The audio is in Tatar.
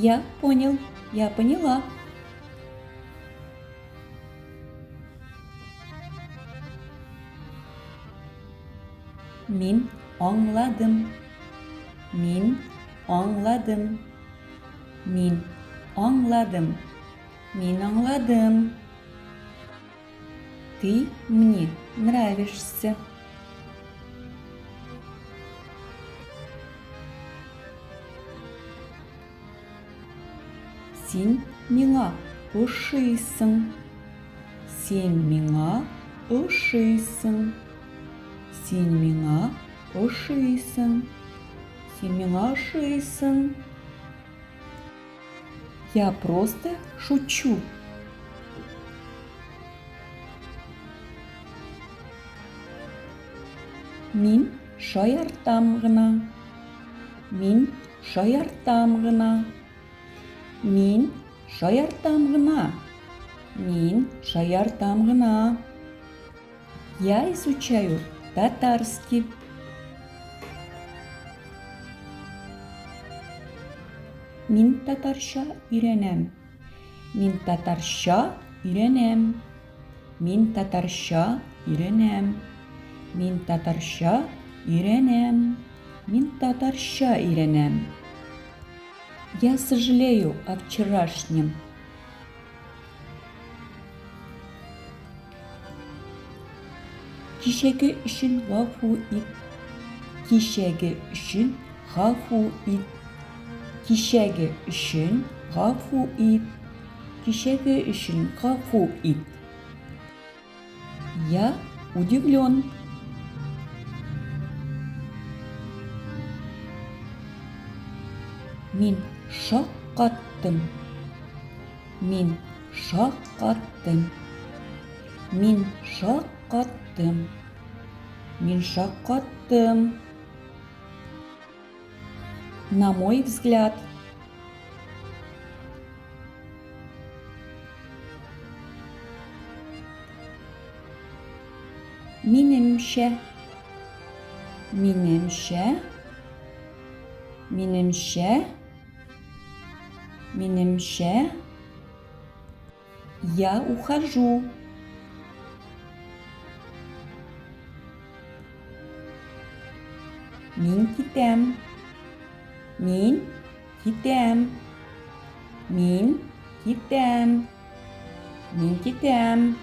Я понял, я поняла. Мин аңладым. Мин аңладым. Мин аңладым. Мин аңладым. Ты мне нравишься. Син миңа ошыйсың. Син миңа ошыйсың. Син миңа ошыйсың. Син миңа ошыйсың. Я просто шучу. Мин шаяртам гына. Мин шаяртам гына. Мин шаяртам гына. Мин шаяртам гына. Я изучаю татарский. Мин татарча өйрәнәм. Мин татарча өйрәнәм. Мин татарча өйрәнәм. Мин татарча өйрәнәм. Мин татарча өйрәнәм. Я сожалею о вчерашнем. Кичәге өчен гафу ит. Кичәге өчен гафу ит. Кичәге өчен гафу ит. Кичәге өчен гафу ит. Я удивлен. Мин шаккаттым. Мин шаккаттым. Мин шаккаттым. Мин шаккаттым. На мой взгляд. Минемчә. Минемчә. Минемчә. Минемчә. Я ухожу. Мин китәм. Мин китәм. Мин китәм. Мин китәм.